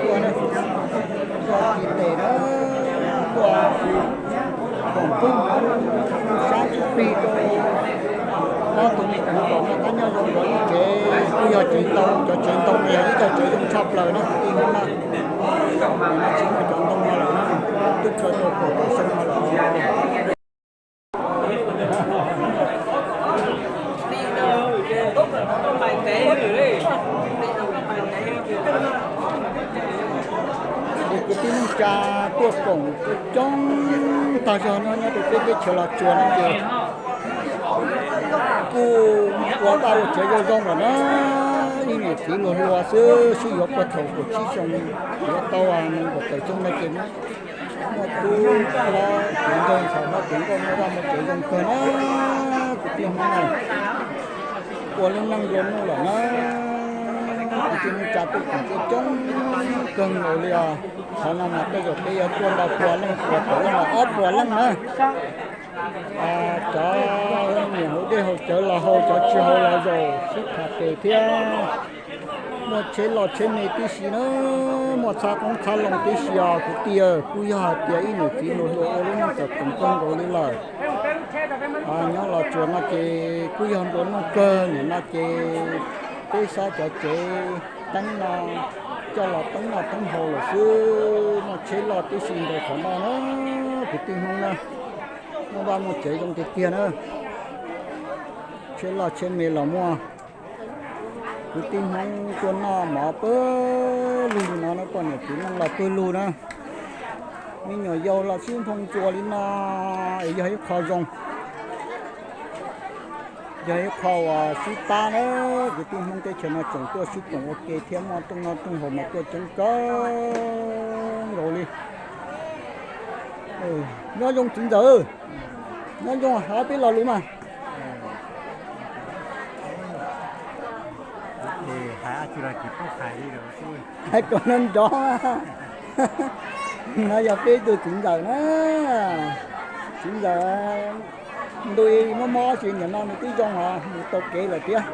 tuaj na, tuaj ci tes na, tuaj koom pub sab tsis plig rau ob tug me kwv kom noj qab nyob zoo, lawv lub tsev kuj yog tsev ntoo, cov tsev ntoo no yog ib co tsev zoo tshaj plaws na kwv tij Hmoob na. Tsis muaj cov ntoo no lawm na, twb kawg tau kaum tawm xyoo no lawm. Ces kwv tij neej tsa tuaj koom coob tag zog no nyob rau peb teb chaws Los Tsuas no ces kuj ua vaj ua tsev zoo zoo lawm na. Ib niam txiv luag hluas xwb, sib yuav puag thaum kaum tsib xyoo, yuav tau nees nkaum tawm xyoo no ces muaj tub hlob kwv nrog ntxhais hlob kwv nkauj muaj vaj muaj tsev zoo kawg na. Kwv tij Hmoob na, ua lub neej nplua nuj lawm na. Kwv tij neej tsa tuaj koom coob coob kawg nkaus li os. Qhov no mas tej zaum peb yuav tuaj ntau puas leej, puas tawm leej los ob puas leej na. Cov niam haus dej haus cawv los haus, cov tsis haus los zaum sib tham tes thiab. Muaj tsheb loj tsheb me tib si na, muaj txhab qoob txhab loo tib si os kwv tij. Kuj yog hais tias ib niam txiv luag hluas ua lub neej txawm koom kawg nkaus li lawm. Nyob Los Tsuas no ces kuj yog nplua nuj kawg, nim no ces peb xob cov tsev teeb no coj los teeb noj teeb haus lawm xwb. Muaj tsheb loj tib si ntawd qhov no na, kwv tij Hmoob na, muaj vaj muaj tsev zoo tiag tiag na. Tsheb loj tsheb me los muaj. Kwv tij Hmoob tuaj noj mov pawg lug li no na, poj niam txiv neej los pawg lug na. Me nyuam yaus los sib nphoo txuas li no es yog ib qho zoo, yog ib qho uas sib pab na. Kwv tij Hmoob teb chaws no tseem tuaj sib koom ua ke thiab, muaj rooj noj rooj haus mas tuaj coob kawg nkaus li. Nyob zoo txiv ntxawm, nyob zoo, hais peb lo lus mas. Hais kom nrov nrov, no yog peb tug txiv ntxawm na, txiv ntxawm ntu mob mob ces nim no nws twb zoo os, nws tau kev lawm thiab.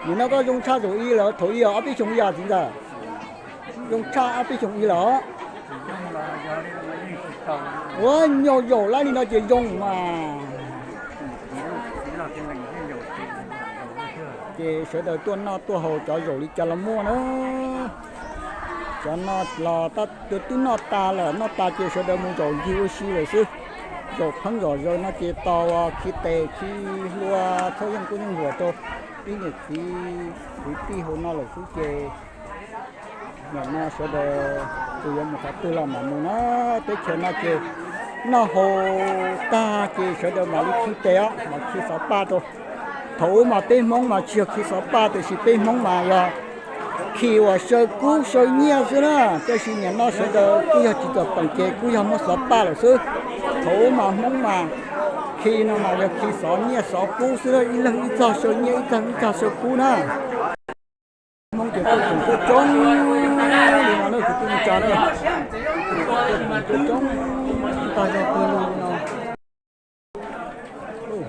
Nim no koj zoo tshaj zaum ib lawm, thaum ub ob peb xyoos ib yam txiv ntxawm. Zoo tshaj ob peb xyoos ib lawm. Ua nyuag zaum lawm li no ces zoo mas. Ces sawv daws tuaj noj tuaj haus cov zaum li cas los muaj na. Cov no los twb noj tas lawm, noj tas ces sawv daws mus zaum ncig ua si lawm xwb. Zaum pheeb zom zaws no ces tau khi tes khi hlua txhob yeej kuj yeej huam rau ib niam txiv kwv tij hauv no lawm xwb ces nim no sawv daws tus yuav mus qhov twg los mam mus na. Teb chaws no ces noj haus tag Ces sawv daws mam li khi tes os, mam khi xov paj rau. Thaum ub mas peb Hmoob mas tsis yog khi xov paj, tiam sis peb Hmoob mas yog khi uas xyaw kub xyaw nyiaj xwb na. Tab sis nim no sawv daws kuj yog tsis txawm peem ces kuj yog muaj xov paj lawm xwb. Thaum ub mas Hmoob mas khi no mas yog khi xov nyiaj xov kub xwb, ib leeg ib txog xyaw nyiaj, ib leeg ib txog xyaw kub na. Hmoob ces tuaj tseem tuaj coob li no na, kwv tij neej tsa na, tuaj tseem tuaj coob tag zog kawg li no.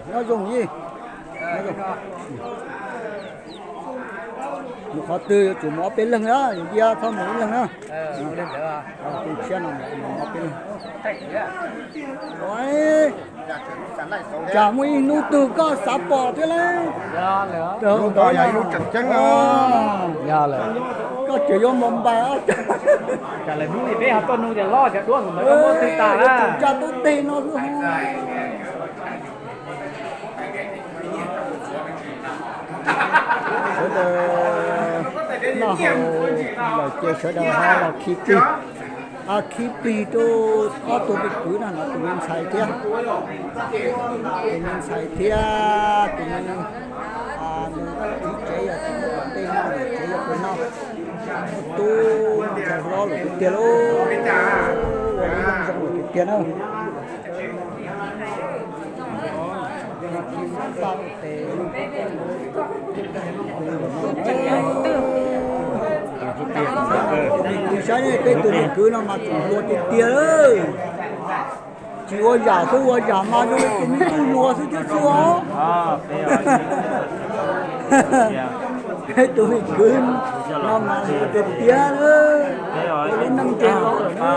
Nyob zoo ib, mus qhov twg yuav tsum mus ob peb leeg na, yus ntiab txhob mus ib leeg na. Tus tshiab no mus ob peb leeg. Tsam muaj ib hnub twg koj xav pom thiab lauj. Koj tseem yuav mus npais. Tsam tsa tub teg no xwb. Sawv daws noj haus lawm ces sawv daws ho los khi plig. Khi plig rau ob tug me kwv no, tus me ntxhais thiab, tus me ntxhais thiab tus me txiv tsev, yog tus me tom ntej no, tsev yog tus no, tub ntxhais hlob lawm tiag tiag lauj, ua lub neej zoo lawm tiag tiag na. Saib peb tus me kwv no mas tseem hluas tiag tiag, tsis ua yam xwb, ua yam mas zoo li tus me tub hluas xwb thiab xwb os. Peb tus me kwv no mas hluas tiag tiag, ua lub neej ntse los lawm na.